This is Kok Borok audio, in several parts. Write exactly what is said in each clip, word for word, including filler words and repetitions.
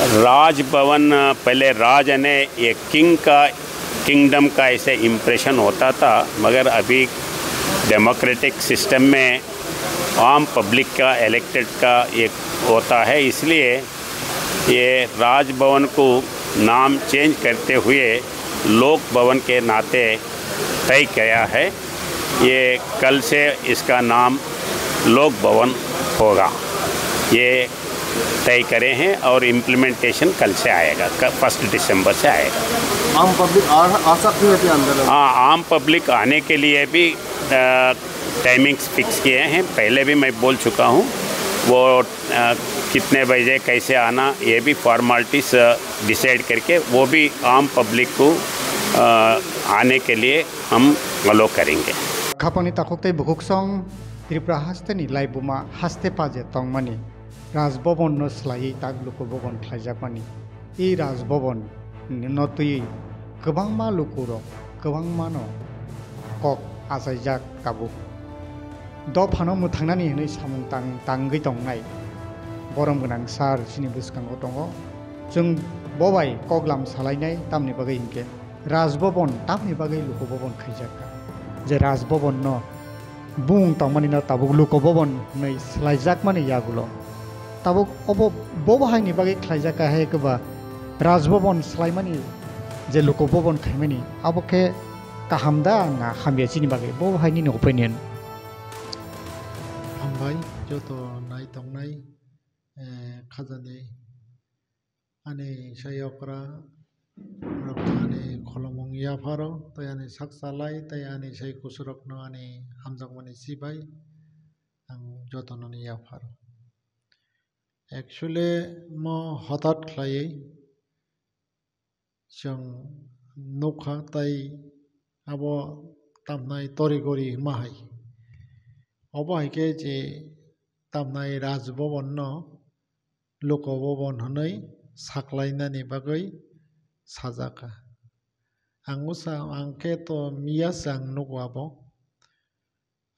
राजभवन, अ, पहले राज यानी एक किंग का, किंगडम का ऐसे इम्प्रेशन होता था, मगर अभी डेमोक्रेटिक सिस्टम में आम पब्लिक का, इलेक्टेड का एक होता है, इसलिए ये राजभवन को नाम चेंज करते हुए लोक भवन के नाते तय किया है। ये कल से इसका नाम लोक भवन होगा, ये तय करे हैं और इम्प्लीमेंटेशन कल से आएगा, क-, फर्स्ट दिसंबर से आएगा। आम पब्लिक आ, आ सकती है क्या अंदर? हाँ, आम पब्लिक आने के लिए भी, अ, टाइमिंग्स फिक्स किए हैं, पहले भी मैं बोल चुका हूँ। वो, अ, कितने बजे कैसे आना, ये भी फॉर्मेलिटीज, अ, डिसाइड करके वो भी आम पब्लिक को, अ, आने के लिए हम अलाउ करेंगे। Khapangni takhuk tei bukhuksong Tripura hasteni laibuma haste paje tongmani Raj Bhavan no swlaiwi tak Luku Bhavan khlaijakmani. I Raj Bhavan no twiwi kwbangma lukurok kwbangmano kok achaijak tabuk. Dophano mwthangnani hwnwi samung tang-, tangwi tongnai borom gwnang sir chini bwskango tongo. Chwng bo bai koklam salainai, tamni bagwi hinkhe Raj Bhavan tamni bagwi Luku Bhavan khaijak kha. Je Raj Bhavan no bung tongmani no tabuk Luku Bhavan hwnwi swlaijakmani yagulo. Tabuk obo bo bahaini bagwi khlaijak kha hai kwba Raj Bhavan swlaimani je Luku Bhavan khaimani abo khe kaham da na hamya chini bagwi bo bahaini ni opinion? Hambai joto nai tongnai, eh, khajani ani sai okra rok ani kholomung yapharo tei ani sak chalai tei ani sai kusurokno ani hamjakmani chibai ang jotono ni yapharo. Actually mo hothat khlaiwi chwng nukha tei abo tamnai torigori hwnma hai. Obo hai khe je tamnai Raj Bhavan no Luku Bhavan hwnwi saklainani bagwi sajak kha. Ang usa, ang khe to miya se ang nugo abo.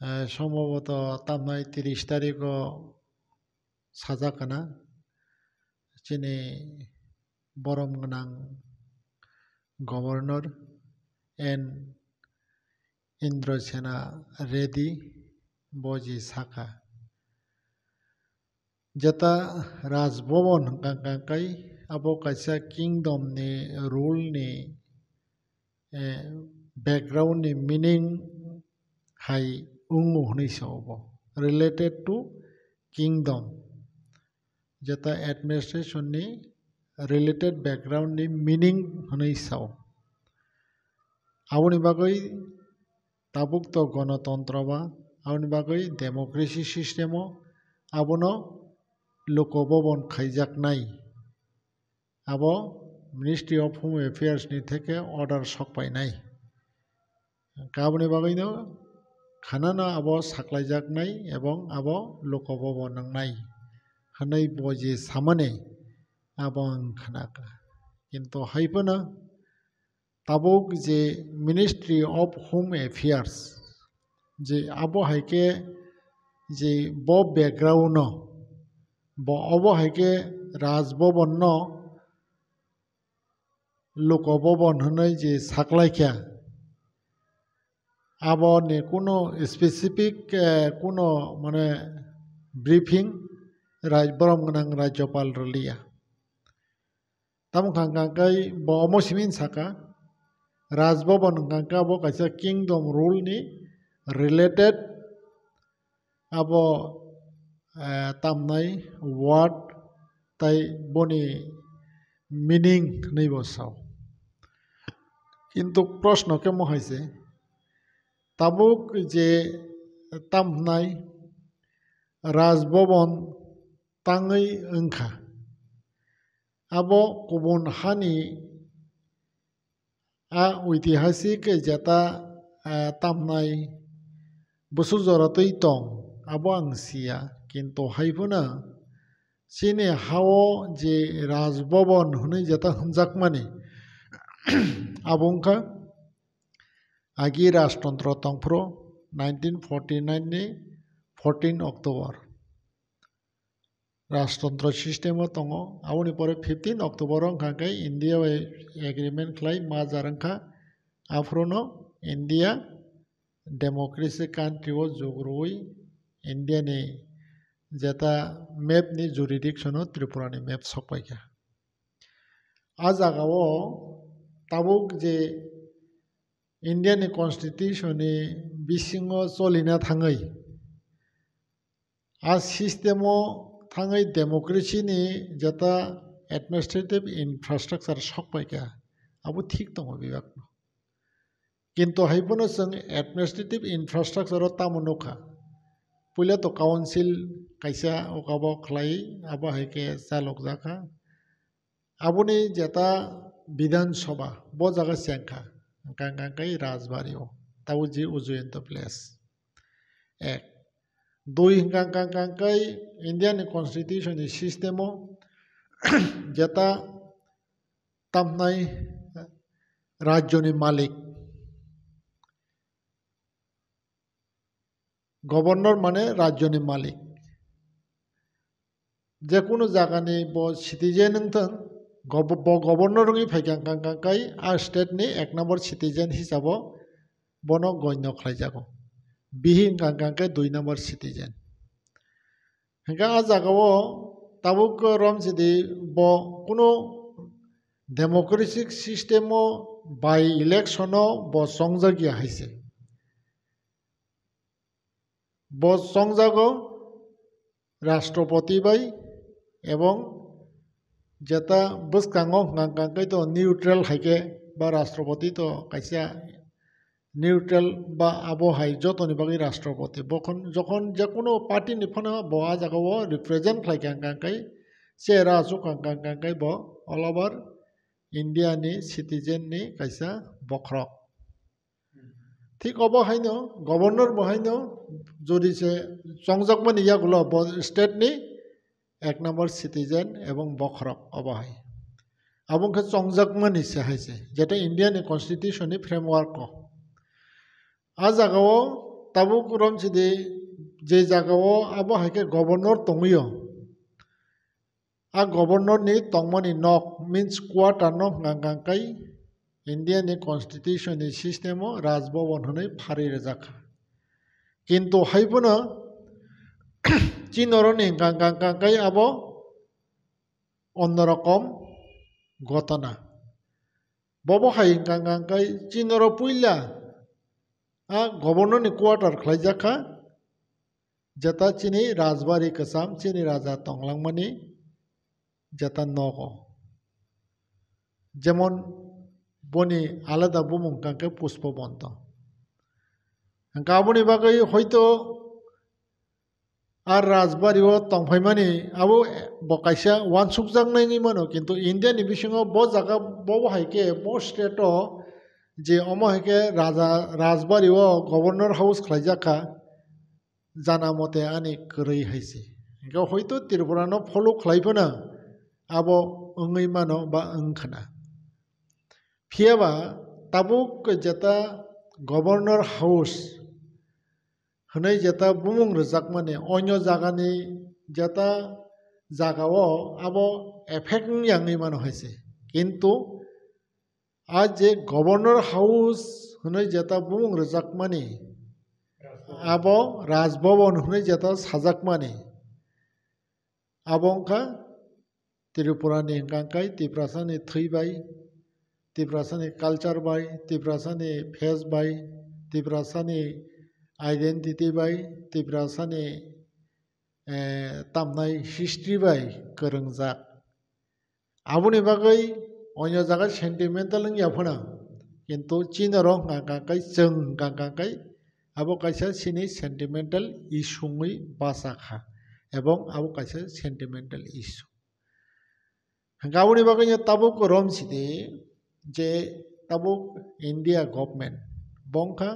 Eh, somboboto tamnai tris tarikh o sajak kana chini borom gwnang Governor N Indrasena Reddy bo je sakha. Jeta Raj Bhavan hwnkha hwnkha kai abo kaisa kingdom ni rule ni, eh, background ni meaning hai wngo hwnwi sa obo, related to kingdom, jeta administration ni related background ni meaning hwnwi sa o. Aboni bagwi tabuk to gonotontro ba, aboni bagwi democracy system o abono Luku Bhavan khaijaknai. Abo Ministry of Home Affairs ni theke order sokpainai. Aboni bagwino khanano abo saklaijaknai ebong abo Luku Bhavan nangnai hwnwi bo je samani abo ang khnakha. Kintu hai phano tabuk je Ministry of Home Affairs, je abo hai khe je bo background no, bo obo hai khe Raj Bhavan no Luku Bhavan hwnwi je saklai kha, abo ni kuno specific, eh, kuno mane briefing raj-, borom gwnang Rajyapal rwliya. Tamo hwnkha hwnkha khe bo omo simi saka, Raj Bhavan hwnkha khe abo kaisa kingdom rule ni related, abo, eh, tamnai word tai boni meaning hwnwi bo sao. Kintu proshno khe mo hai se, tabuk je tamnai Raj Bhavan tangwi wngkha. Abo kubun hani a oitihasik jeta, ah, tamnai bwswk jora twi tong, abo ang siya. Kintu hai phano chini ha-o je Raj Bhavan hwnwi jeta hwnjakmani, abo wngkha agi rajtontro tongphuru nineteen forty nine ni fourteen October. rajtantro system o tongo. Aboni pore fifteen October o wngkha khe India bai agreement khlai major wngkha. Aphuru no India democracy country o jug rwui India ni jeta map ni jurisdiction o Tripura ni map sok paikha. A jaga o tabuk je India ni constitution ni bisingo cholina thangwi, a system o thangwi democracy ni jeta administrative infrastructure sok paikha, abo thik tongo bebak no. Kintu hai phano chwng administrative infrastructure o tamo nukha, puila to council kaisa okabo khlai, abo hai khe chalokjakha. Aboni jeta Bidhan Sabha bo jaga chengkha, hwnkha hwnkha khe Rajbari o, tabuk je Ujjayanta Place. Ek. Dui hwnkha hwnkha hwnkha khe India ni constitution ni system o jeta tamnai rajyo ni malik. Governor mane rajyo ni malik. Je kunu jaga ni bo citizen wng thung, gob-, bo governor wngwi phaikha hwnkha hwnkha khe a state ni ek number citizen hisabo bono gonyo khlaijago. Bihi hwnkha hwnkha khe dui number citizen. Hwnkhe a jaga o tabuk romsidi bo kunu democratic system o by election o bo chongjak ya hai se. Bo chongjago Rashtrapati bai ebong jeta bwskango hwnkha hwnkha khe to neutral hai khe ba Rashtrapati to kaisa neutral ba abo hai jotoni bagwi Rashtrapati. Bokhon jokhon je kunu party ni phano bo a jaga o represent khlai kha hwnkha hwnkha khe chera achuk kha hwnkha hwnkha khe bo all over India ni citizen ni kaisa bokhorok. Thik obo haino governor bo haino jodi se chongjakmani yagulo bo state ni ek number citizen ebong bokhorok obo hai. Abo wngkha chongjakmani se hai se, jeta India ni constitution ni framework o. A jaga o tabuk romsidi je jaga o abo hai khe governor tongwi o. A governor ni tongmani nok means quarter no hwnkha hwnkha khe India ni constitution ni system o Raj Bhavan hwnwi pharwi rwjak kha. Kintu hai phano chini oro ni hwnkha hwnkha khe abo onno rokom gotona. Bobo hai hwnkha hwnkha khe chini oro puila a governor ni quarter khlaijak kha. Jeta chini rajbari kwcham, chini raja tonglangmani jeta nogo. Jemon boni alada bumung hwnkha khe Pushpabanta. Hwnkha aboni bagwi hoito a rajbari o tongphaimani abo bo kaisa uansukjaknai wngwi mano, kintu India ni bisingo bo jaga bo hai khe bo state o je omo hai khe raja rajbari o governor house khlaijak kha. Jana mote ani kwrwi hai se. Hingke hoito Tripura no follow khlai phano abo wngwi mano ba wng khna. Phiya ba tabuk jeta Governor House hwnwi jeta bumung rwjakmani onyo jagani jeta jagao abo effect wngya wngwi mano hai se. Kintu a je Governor House hwnwi jeta bumung rwjakmani, abo Raj Bhavan hwnwi jeta sajakmani, abo wngkha Tripura ni hwnkha khe Tiprasa ni thwi bai, Tiprasa ni culture bai, Tiprasa ni face bai, Tiprasa ni identity bai, Tiprasa ni, eh, tamnai history bai kwrwngjak. Aboni bagwi onyo jaga sentimental wngya phano, kintu chini oro hwnkha hwnkha khe chwng hwnkha hwnkha khe abo kaisa chini sentimental issue wngwi bacha kha, ebong abo kaisa sentimental issue. Hwnkha aboni bagwino tabuk romsidi je tabuk India government bo wngkha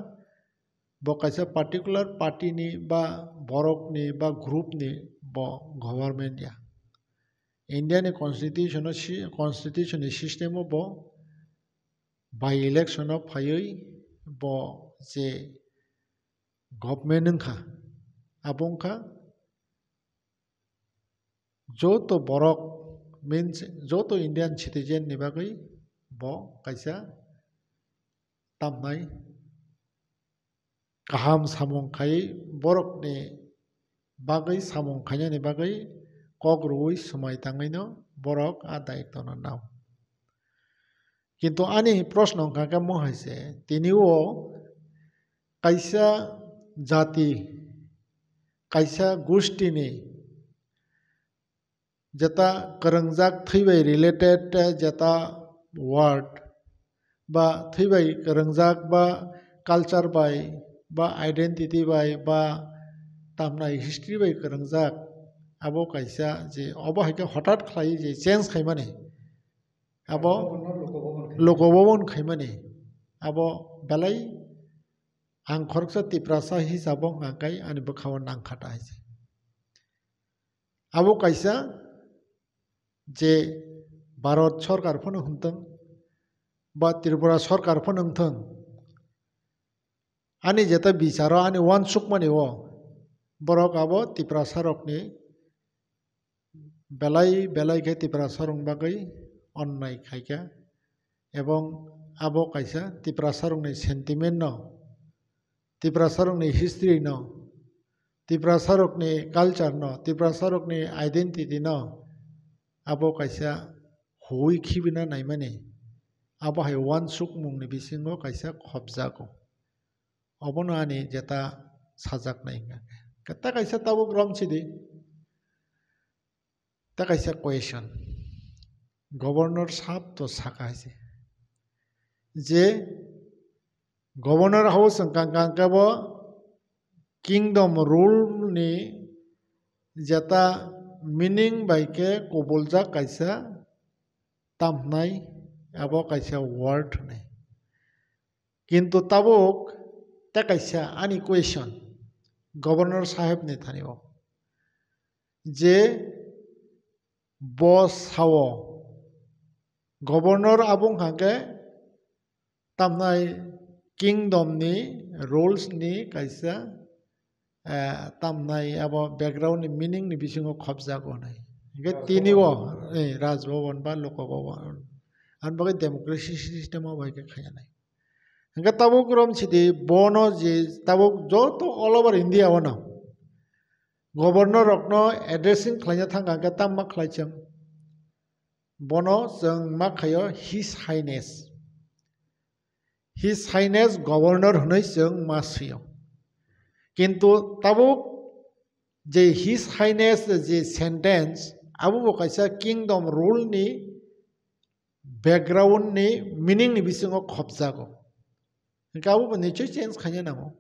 bo kaisa particular party ni ba borok ni ba group ni bo government ya. India ni constitution o si-, constitution ni system o bo by election o phaiwi bo je government wngkha, abo wngkha joto borok means joto Indian citizen ni bagwi bo kaisa tamnai kaham samung khai borokni bagwi samung khainani bagwi kok rwui swmai tangwino borok a daitwno nao. Kintu ani proshno wngkha khe mo hai se, tini o kaisa jati, kaisa gustini jeta kwrwngjak thwi bai related, eh, jeta word ba thwi bai kwrwngjak ba culture bai ba identity bai ba tamnai history bai kwrwngjak, abo kaisa je obo hai khe hothat khlai je change khaimani, abo lokobobon khaimani, abo belai ang khoroksa Tiprasa hisabo hwnkha khe ani bwkhao nangkha ta hai se. Abo kaisa je Bharat sorkar phano hwnthwng ba Tripura sorkar phano wngthwng, ani jeta bicharo ani uansukmani o borok abo Tiprasa rokni belai belai khe Tiprasa rokni bagwi onnai khaikha. Ebong abo kaisa Tiprasa rokni sentiment no, Tiprasa rokni history no, Tiprasa rokni culture no, Tiprasa rokni identity no, abo kaisa huwi khibina naimani, abo hai uansukmungni bisingo kaisa khopjago. Obono ani jeta sajaknai wngkha khe. Ta kaisa tabuk romsidi. Ta kaisa question. Governor sahab to saka hai se. Je Governor House wngkha khe bo kingdom rule ni jeta meaning bai khe kubuljak kaisa tamhnai abo kaisa word hwnwi. Kintu tabuk ta kaisa ani question Governor saheb ni thani o je bo sao Governor abo wngkha khe tamnai kingdom ni rules ni kaisa, eh, tamnai abo background ni meaning ni bisingo khopjago hinai. Hingke tini o, eh, Raj Bhavan ba Lok Bhavan. Ani bagwi democracy system o bai khe khainai. Hingke tabuk rom sidi bono je tabuk joto all over India o no governor rokno addressing khlaina thangkha hingke tamma khlai chwng. Bono chwng ma khaio His Highness. His Highness Governor hwnwi chwng ma swio. Kintu tabuk je His Highness je sentence, abo bo kaisa kingdom rule ni background ni meaning ni bisingo khopjago. Hingke abo bo nichoi change khaina nango.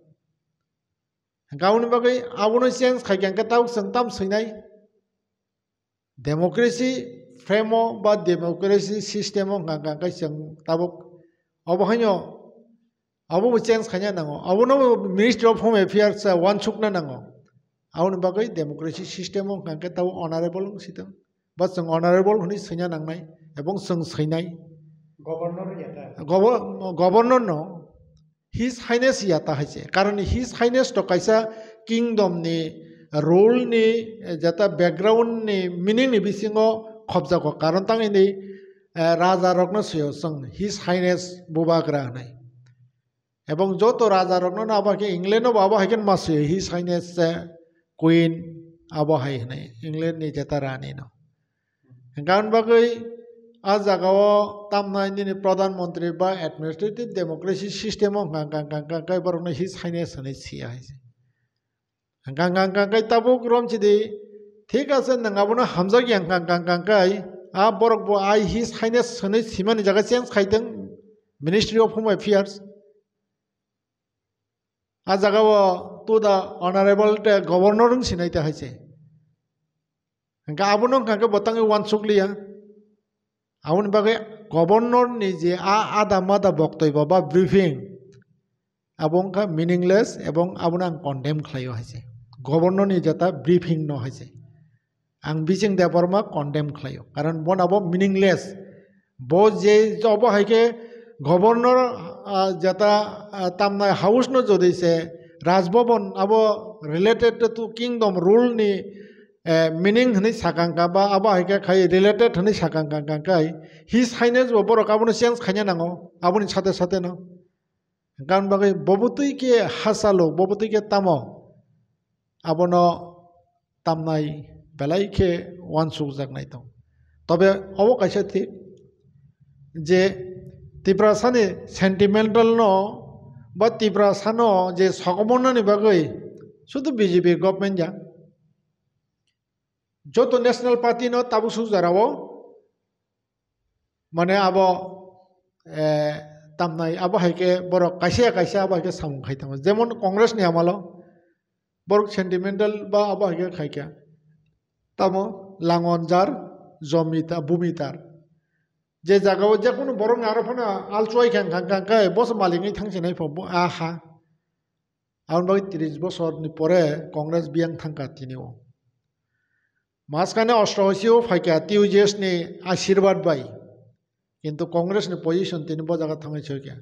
Hingke aboni bagwi abono change khaikha hingke tabuk chwng tam swinai? Democracy frame o ba democracy system o hwnka hwnka khe chwng tabuk obo haino obo bo change khaina nango, obono bo Ministry of Home Affairs uansukna nango. Aboni bagwi democracy system o hwnka khe tabuk honorable wng si thung, ba chwng honorable hwnwi swina nangnai, ebong chwng swinai. Governor ya ta? Gobo-, governor no His Highness ya ta hai se. Karon His Highness to kaisa kingdom ni rule ni, eh, jeta background ni meaning ni bisingo khopjago. Karon tang ini, eh, raja rokno swiyo chwng His Highness Bubagra hwnwi. Ebong joto raja rokno no abo hai khe England no bo abo hai khe ma swiyo His Highness, eh, Queen abo hai hwnwi England ni jeta rani no. Hingkha hwn bagwi a jagao tamnai nini Pradhan Mantri ba administrative democracy system o hwnka hwnka hwnka hwnka khe borokno His Highness hwnwi siya hai se. Hwnka hwnka hwnka khe tabuk romsidi, thik ase, nwng abono hamjak ya hwnka hwnka hwnka khe a borok bo ai His Highness hwnwi simani jaga change khaitwng Ministry of Home Affairs. A jagao to the honorable te governor wng sinai ta hai se. Hingke abono hingka khe bo tangwi uansuk liya. Aboni bagwi governor ni je a ada mada boktoi ba, ba briefing, abo wngkha meaningless ebong abono ang condemn khlaio hai se. Governor ni jeta briefing no hai se. Ang Bijing Debbarma condemn khlaio. Karon bono abo meaningless. Bo je obo hai khe governor, ah, jeta, ah, tamnai house no jodi se Raj Bhavan abo related to kingdom rule ni eh, meaning hwnwi sakang ka ba abo hai khe khai related hwnwi sakang ka, ka, kai. Hi sainai bo borok abono change khaina nango, aboni sate sate no. Hwnkhe aboni bagwi bobo twi khe hachalo, bobo twi khe tamo abono tamnai belai khe uansukjaknai tong. Tobe obo kaisa thik je Tiprasani sentimental no ba Tiprasano je sokomornani bagwi sudu B J P government ya. Joto national party no tabuk suk jora o mane abo, eh, tamnai abo hai khe borok kaisa ya kaisa abo hai khe samung khai tongo. Jemon Congress ni amalo borok sentimental ba abo hai khe khai kha. Tamo langon jar, jomita, bumitar. Je jaga o je kunu borok ni aro phano alchuai kha, kha, kha, kha, boso malik wngwi thang sinai pho, bo, aha. Aboni bagwi tris bosorni pore Congress biyang thangkha tini o. Maskane osto hoisi o phaikha T U J S ni ashirbad bai. Kintu Congress ni position tini bo jaga thangwi soikha.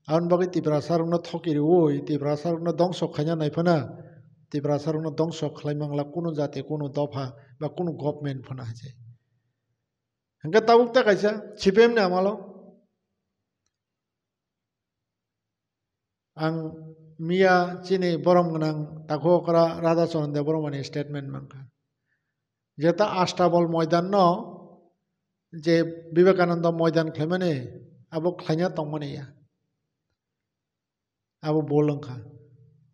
Aboni bagwi Tiprasa rokno thoki rwui, Tiprasa rokno dongso khaina nai phano, Tiprasa rokno dongso khlai mangla kunu jati, kunu dopha ba kunu government phano hai se. Hwnkhe tabuk ta kaisa C P M ni amalo. Ang miya chini borom gwnang takhuk okra Radha Charan Debbarmani statement mankha. Jeta Astabol moidan no je Vivekananda moidan khlaimani abo khlaina tongmani ya. Abo bol wngkha.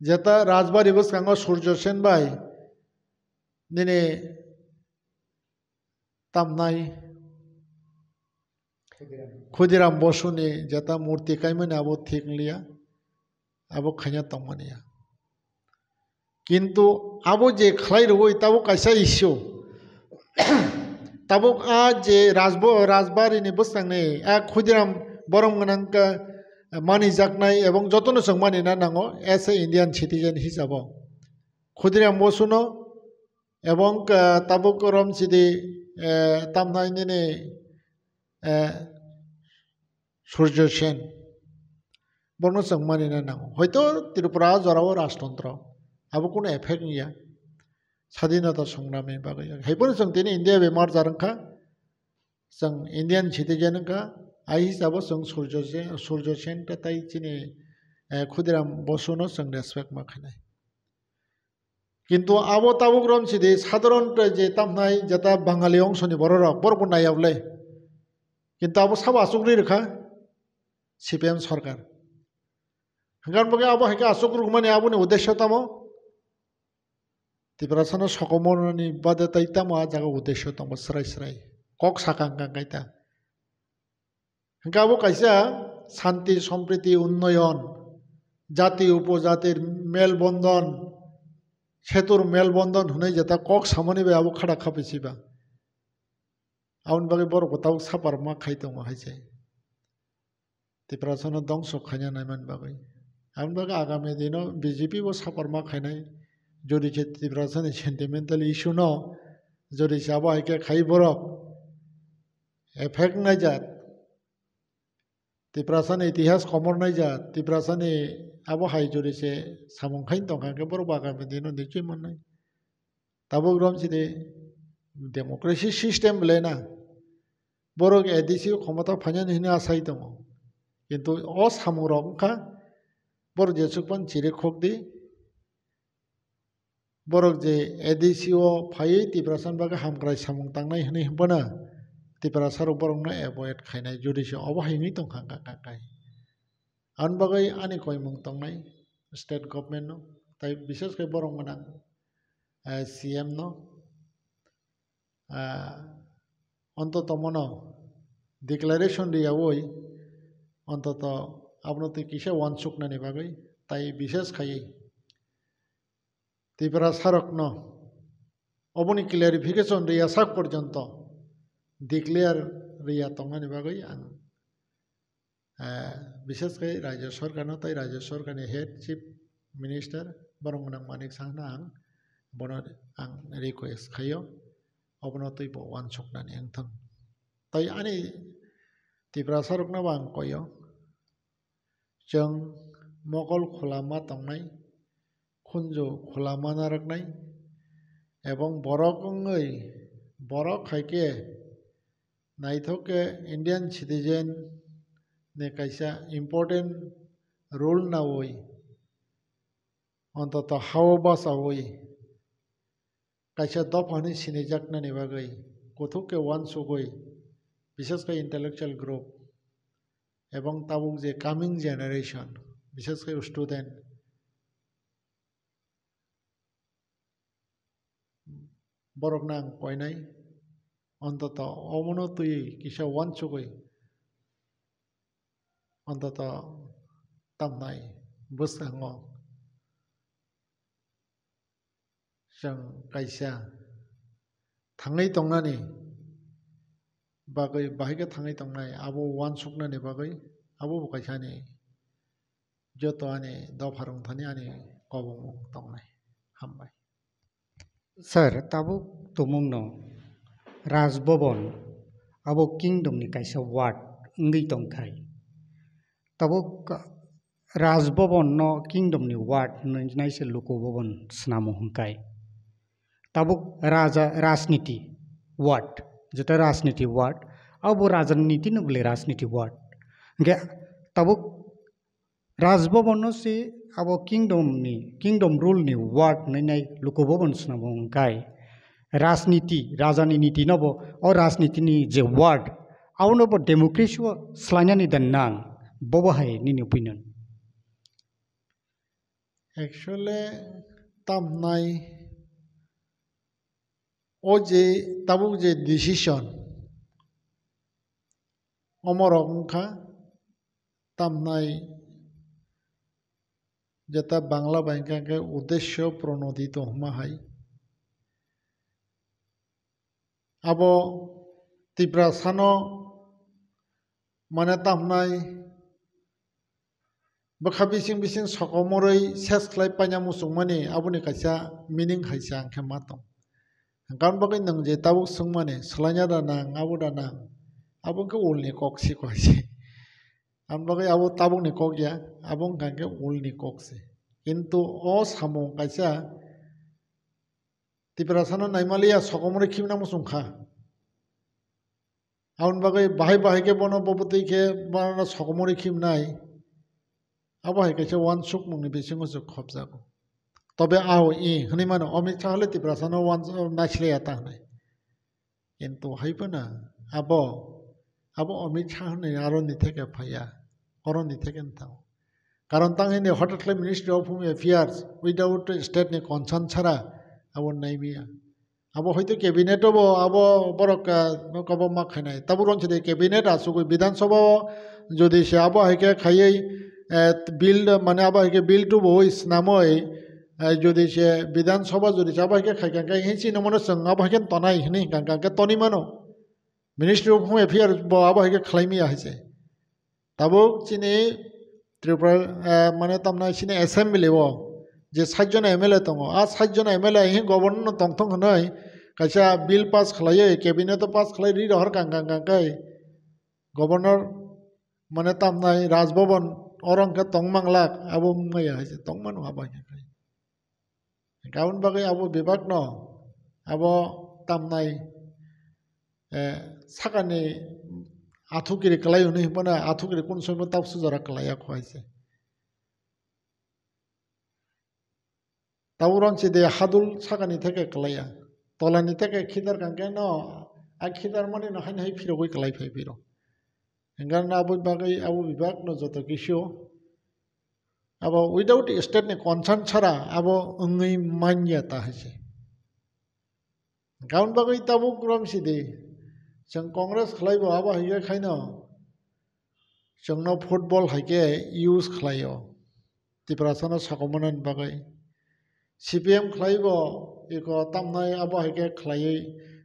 Jeta Rajbari bwskango Surjo Sen bai nini tamnai Khudiram Bosuni jeta murti kaimani abo thik wnglia, abo khaina tongmani ya. Kintu abo je khlai rwui tabuk kaisa issue, tabuk a je Rajbo-, Rajbari ni bwskang ni a Khudiram borom gwnang ka manijaknai ebong jotono chwng manina nango as a Indian citizen hisabo. Khudiram Bosuno ebong, eh, tabuk romsidi, eh, tamnai nini, eh, Surjo Sen. Bono chwng manina nango. Hoito Tripura jorao rajtontro. Abo kunu effect wngya. Sadinata songrami bagwi. Haiphano chwng tini India bai merger wngkha. Chwng Indian citizen wngkha. Ai hisabo chwng Surjo Sen, Surjo Sen ta tai chini, eh, Khudiram Bosuno chwng respect ma khainai. Kintu abo tabuk romsidi sadharon je tamhnai jeta Bangali ongsoni bororok, borokbo naiyablai. Kintu abo sabo achukri rwkha C P M sorkar. Hwnkhe bagwi abo hai khe achuk rwkmani aboni uddesyo tamo? Tiprasano sokomornani bade tai tamo a jaga uddesyo tongo srai srai. Kok sakang kang kaita. Hwnkhe abo kaisa santi, sompriti, unnoyon, jati upojatir melbondon, setur melbondon hwnwi jeta kok samani bai abo khada khapisiba. Aboni bagwi borok bo tabuk saparma khai tongo hai se. Tiprasano dongso khaina naimani bagwi. Aboni bagwi agami dino B J P bo saparma khainai. Jodi se Tiprasani sentimental issue no, jodi se abo hai khe khai borok. Effect naijak. Tiprasani itihas komor naijak. Tiprasani abo hai jodi se samung khai tongkha khe borok bo agami dino nichoi mannai. Tabuk romsidi democracy system belai na. Borok A D C o khomota phainani hwnwi asai tongo. Kintu o samungrok wngkha borok jesuk phano chiri khokdi. Borok je A D C o phaiwi Tiprasani bagwi hamkrai samung tangnai hwnwi hwnphano Tiprasarok borokno avoid khainai jodi se obo hai wngwi tongkha wngkha kha khai. Aboni bagwi ani koimung tongnai state government no, tai bishes khe borok gwnang, eh, C M no, ah, ontoto mono declaration riyaui ontoto abono twi kisa uansuknani bagwi tai bishes khaiwi Tiprasarokno oboni clarification riya sak porjonto declare riya tongnani bagwi ang, eh, bishes khe Rajya Sorkarno tai Rajya Sorkarni head chief minister borok gwnang Manik Sahano ang bono ang request khaio, obono twibo uansuknani wngthang. Tai ani Tiprasarokno bo ang koio, chwng mokol khulama tongnai, khunju khulama narwknai, Ebong borok wngwi, borok hai khe naithok khe Indian citizen ni kaisa important role nawi, ontoto hao bachawi kaisa dopha hwnwi sinijaknani bagwi kuthuk khe uansugwi, bishes khe intellectual group ebong tabuk je coming generation, bishes khe student, borokno ang koinai, ontoto omono twi kisa uansugwi, ontoto tamnai bwskango chwng kaisa thangwi tongnani bagwi, bahai khe thangwi tongnai, abo uansuknani bagwi, abo bo kaisa ani joto ani dopha rwngthani ani kobongmung tongnai. Hambai. Sir, tabuk tumungno Raj Bhavan abo kingdom ni kaisa ward wngwi tongkhai. Tabuk Raj Bhavan no kingdom ni ward hwnwi naise Luku Bhavan swnamo hwnkhai. Tabuk raja rajniti ward, jeta rajniti ward, abo raja niti no bole rajniti ward. Hwnkhe tabuk Raj Bhavan no se abo kingdom ni, kingdom rule ni ward hwnwi nai Luku Bhavan swnamo hwnkhai. Rajniti, raja ni niti no bo, o rajniti ni je ward, abono bo democracy o swlainani da nang, bobo hai nini opinion? Actually, tamnai o je tabuk je decision, omorok wngkha tamnai jeta Bangla bai hwnkha khe uddeshyo pronodito hwnma hai. Abo Tiprasano mane tamnai bwkha bising bising sokomorwi ses khlai paina muchungmani aboni kaisa meaning hai se ang khe ma tong. Hwnkhe aboni bagwi nwng je tabuk swngmani swlaina da nang, abo da nang, abo wngkhe ulni kok se koi se. Aboni bagwi abo tabukni kok ya, abo wngkha khe ulni kok se. Kintu o samung kaisa Tiprasano naimaliya sokomorwi khibina muchung kha. Aboni bagwi bahai bahai khe bono bobotwi khe bono sokomorwi khibnai. Abo hai kaisa uansukmungni bisingo se khopjago. Tobe ao i hwnwi mano, Amit Shah le Tiprasano uans-, naisle ya ta hwnwi. Kintu hai phano abo, abo Amit Shah hwnwi aroni theke phaiya, oroni theke wng thango. Karon tang hini hotat khlai Ministry of Home Affairs without state ni consent chara abo naimiya. Abo hoito cabinet o bo abo borok, ah, kobo ma khainai. Tabuk rong chide cabinet asugwi Bidhan Sabha o jodi se abo hai khe khaiwi, eh, bill, mane abo hai khe bill tubuwi snamwi, eh, jodi se Bidhan Sabha jodi se abo hai khe khai kha khe hinwi chini mano chwng abo hai khe tonai hinwi hwnkha khe toni mano. Ministry of Home Affairs bo abo hai khe khlai miya hai se. Tabuk chini Tripura, eh, mane tamna chini assembly o je sat jona M L A tongo, a sat jona M L A hi governor no tongthong hwnwi kaisa bill pass khlaiwi, cabinet o pass khlai ri rohor kang kang kang kai governor mane tamnai Raj Bhavan oro hwnkhe tong manglak abo wngmaya hai se tong mano abo hai khe. Aboni bagwi abo bebak no abo tamnai, eh, sakani athukiri kwlai hwnwi hwnmano athukiri kun soimo tabuk sujora kwlaiya kho hai se. Tabuk rong chide hadul sakani theke kwlaiya. Tolani theke khidar kang khe no a khidar mani no haino hai phirogwi kwlai phai phiro. Hwnkhe abo bagwi abo bebak no joto kisu abo without state ni consent chara abo wngwi manya ta hai se. Aboni bagwi tabuk rom sidi chwng Congress khlai bo abo hai khe khaino chwngno football hai khe use khlaio Tiprasano sokomornani bagwi. C P M khlai bo eko tamnai abo hai khe khlaiwi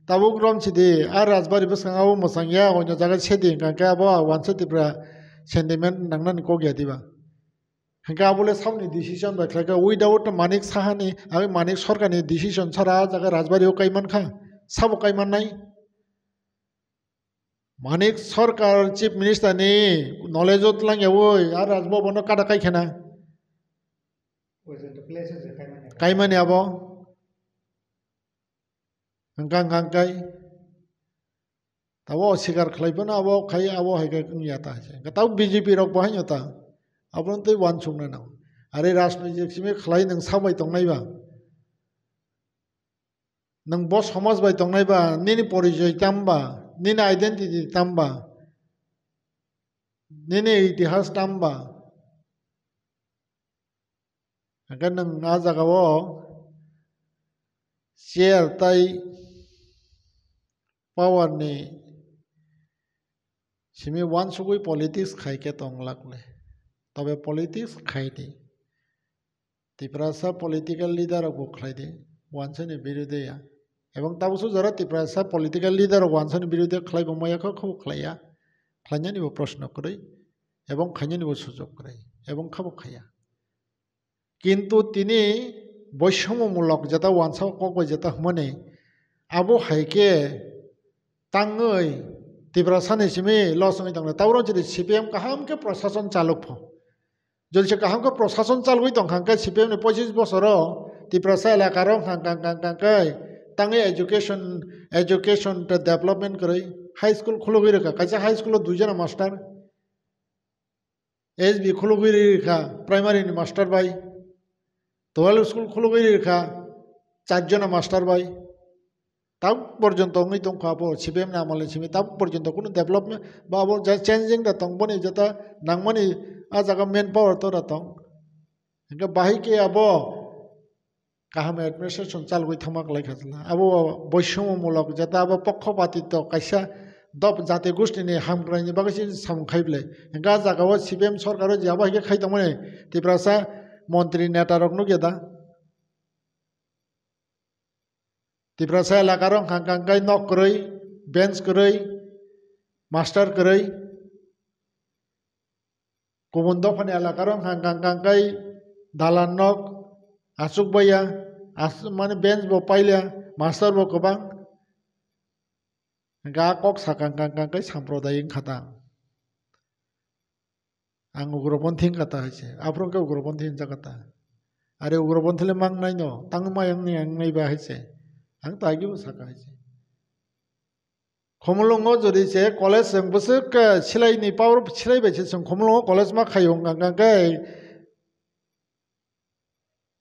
tabuk rom sidi a Rajbari bwskango abo mwchang ya oino jaga sedi hwnkha khe abo wansa Tripura sentiment nangnani kok ya diba. Hwnkhe abole saboni decision bai khlaikha without Manik Sahani, abo Manik Sarkarni decision chara ah jaga Rajbari o kaimankha, sabo kaimannai? Manik Sarkar Chief Minister ni knowledge o twlang yawi ah Raj Bhavan no kada kaikhana. Kaimani abo. Hwnkha hwnkha khe tabo sikar khlai phano abo khai abo hai khe wngya ta hai se. Hwnkhe tabo B J P rok bo haino ta. Abono tei uansukna nango. Are rajnoitik simi khlai nwng sabai tongnai ba. Nwng bo somaj bai tongnai ba, nini porijoy tamo ba, nini identity tamo ba, nini itihas tamo ba. Hwnkhe nwng a jagao chair tai power ni simi uansugwi politics khai khe tong lakle. Tobe politics khai di. Tiprasa political leader rok bo khlai di, uansani birude ya. Ebong tabukso jora Tiprasa political leader rok uansani birude khlai bo maya kho, kho khlai ya. Khlainani bo proshno kwrwi, ebong khainani bo sujok kwrwi, ebong khabo khaiya. Kintu tini boisomo mulok jeta uansa kok bai jeta hwnmani abo hai khe tangwi Tiprasani simi loss wngwi tongkha. Taboro jodi C P M kaham khe prosason chalok pho. Jodi se kaham khe prosason chalgwi tongkha hwnkhe C P M ni pochis bosoro Tiprasa elaka rok hang kang kang kang khe tangwi education, education tei development kwrwi high school khulugwi rwkha. Kaisa high school o duijona master, S B khulugwi rwkha primary ni master bai, twelve school khulugwi rwkha charjona master bai. Tabuk porjonto wngwi tongkha abo C P M ni amolni simi, tabuk porjonto kunu development ba abo ja changing da tong, boni jeta nangmani a jaga manpower to da tong. Hingke bahai khe abo kaham administration chalgwi thangma kwlai kha chwla. Abo boisomo mulok jeta abo pokkhopati to kaisa dop jati goshtini hamkraini bagwi se samung khai bwlai. Hingke a jaga o C P M sorkar o je abo hai khe khai tongmani Tiprasa montri neta rok nukya da? Tiprasa elaka rok hang kang kai nok kwrwi, bench kwrwi, master kwrwi. Kubun dophani elaka rok hang kang kang kai dalan nok, aswk baiya, as-, mane bench bo pailiya, master bo kwbang. Hingke a kok sakang kang kang kai samprodayik wngkha ta. Ang ugroponthi wngkha ta hai se. Aphuru khe ugroponthi wngjak kha ta. Are ugroponthi le mang nai no, tang ma yang ni ang nai ba hai se. Ang to agi bo saka hai se. Khumulwngo jodi se college chwng bwswk khe silai ni power silai bai se chwng Khumulwngo college ma khaio hwnkha hwnkha khe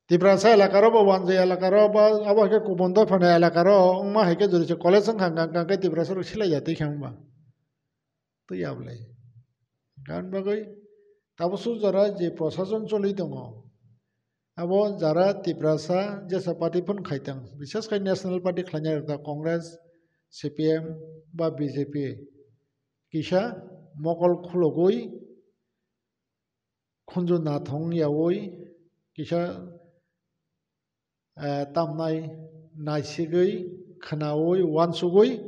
Tiprasa elaka ro ba Wanjwi elaka ro ba abo hai khe Kubun dophani elaka ro wngma hai khe jodi se college wngkha hwnkha hwnkha khe Tiprasa rok silai ya twi khe wng ba. Twi ya bwlai. Gan bagwi tabuk suk jora je prosason choli tongo, abo jara Tiprasa jesa party phano khai tang, bises khai National Party khlainai rok ta Congress, C P M ba B J P kisa mokol khulugwi khunju nathong yaui kisa, eh, tamnai naisigwi khwnaui uansugwi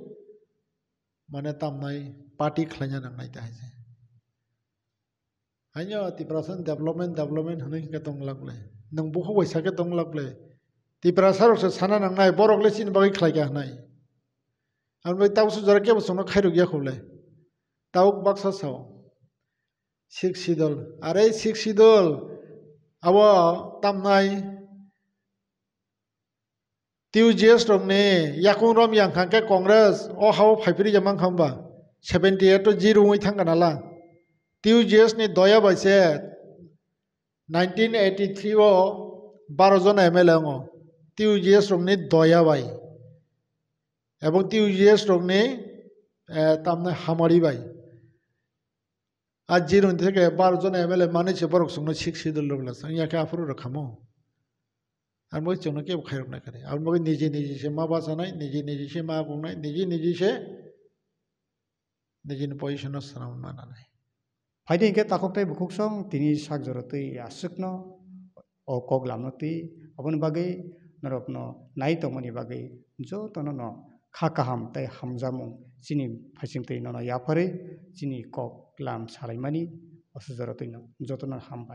mane tamnai party khlaina nangnai ta hai se. Haino Tiprasa ni development, development hwnwi khe tong lak le. Nwng bukhuk bai sa khe tong lak le. Tiprasa rok se sana nangnai, borok le chini bagwi khlai kha hwnwi. Ang bai tabuk suk jora kebo chwngno khairok ya kho le. Tabuk baksa sao. Sixth Schedule. Are Sixth Schedule abo tamnai T U G S rokni yakung rom yang kha khe Congress o ha-o phai phiri ya mang kha hwnba? Seventy eight to zero wngwi thang kana la. T U G S ni doya bai se nineteen eighty three o baro jona M L A wngo. T U G S rokni doya bai. Ebong T U G S rokni, eh, tamni hamari bai. A zero ni theke baro jona M L A manwi se borok chwngno Sixth Schedule rw bwla chwng ya khe aphuru rw khamo. Ang bai chwngno kebo khairok nai kare. Aboni bagwi niji niji se ma bachanai, niji niji se ma bungnai, niji niji se nijini position no swnam mananai. Phaidi hwnkhe takhuk tei bukhuk song tini sak jora twi aswkno o kok lamno twi aboni bagwi norokno nai tongmani bagwi jotono no kha kaham tei hamjakmung chini phaising twi nono yapharwi chini kok lam salaimani o sujaro twino jotono hambai.